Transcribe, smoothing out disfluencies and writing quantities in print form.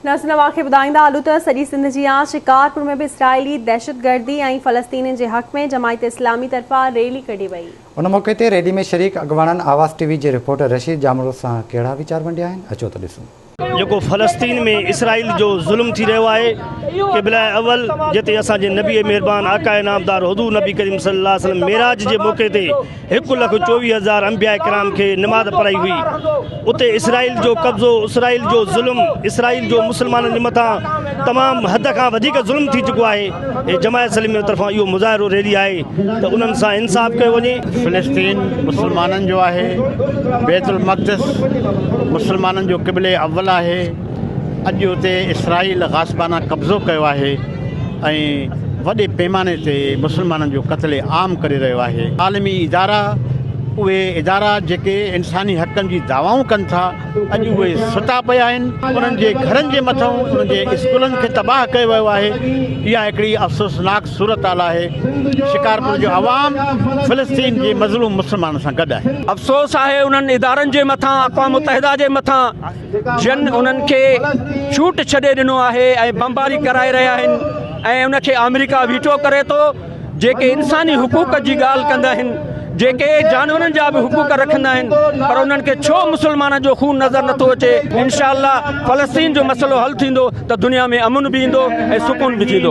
ناظرين اوهان کي ٻڌائيندا هلون ته سڄي سنڌ جيان شڪارپور ۾ به اسرائيلي دهشتگردي ۽ فلسطينين جي حق ۾ جماعت اسلامي طرفان ريلي ڪڍي وئي. ان موقعي تي ريلي ۾ شريڪ اڳواڻن آواز ٽي وي جي رپورٽر رشيد ڄامڙو سان ڪهڙا ويچار ونڊيا آهن اچو ته ڏسون. جيڪو فلسطين ۾ اسرائيل جو ظلم ٿي رهيو آهي قبله اول جتي اسان جي نبي مهربان آقا نامدار حضور نبي ڪريم صلي الله عليه وسلم معراج جي موقعي تي 1,24,000 انبياء ڪرام کي نماز پڙهائي هئي اتي اسرائيل جو قبضو اسرائيل جو ظلم اسرائيل جو مسلمانن جي مٿان تمام حد کان وڌيڪ ظلم ٿي چڪو آهي هي جماعت اسلامي طرفان اهو مظاهرو ريلي آهي ته انهن سان انصاف ڪيو وڃي. فلسطين مسلمانن جو آهي بيت المقدس مسلمانن جو قبله اول آهي اڄ اتي اسرائيل غاصبانه قبضو ڪيو آهي ۽ وڏي پيماني تي مسلمانن جو قتل عام ڪري رهيو آهي. عالمي ادارا اهي ادارا جيڪي انساني حقن جي دعوائون ڪن ٿا اڄ اهي ستا پيا آهن انهن جي گهرن جي مٿان انهن جي اسڪولن کي تباهه ڪيو ويو آهي اها هڪڙي افسوسناڪ صورتحال آهي شڪارپور جو عوام فلسطين جي مظلوم مسلمانن سان گڏ آهي. افسوس آهي انهن ادارن جي مٿان اقوام متحده جي مٿان جن انهن کي ڇوٽ ڇڏي ڏنو آهي ۽ بمباري ڪرائي رهيا آهن ۽ ان کي آمريڪا ويٽو ڪري ٿو جيڪي انساني حقوق جي ڳالهه ڪندا آهن جيڪي جانورن جا به حقوق رکندا آهن پر انهن کي ڇو مسلمانن جو خون نظر نٿو اچي انشاء الله فلسطين جو مسئلو حل ٿيندو ته دنيا ۾ امن به ايندو ۽ سڪون به ٿيندو.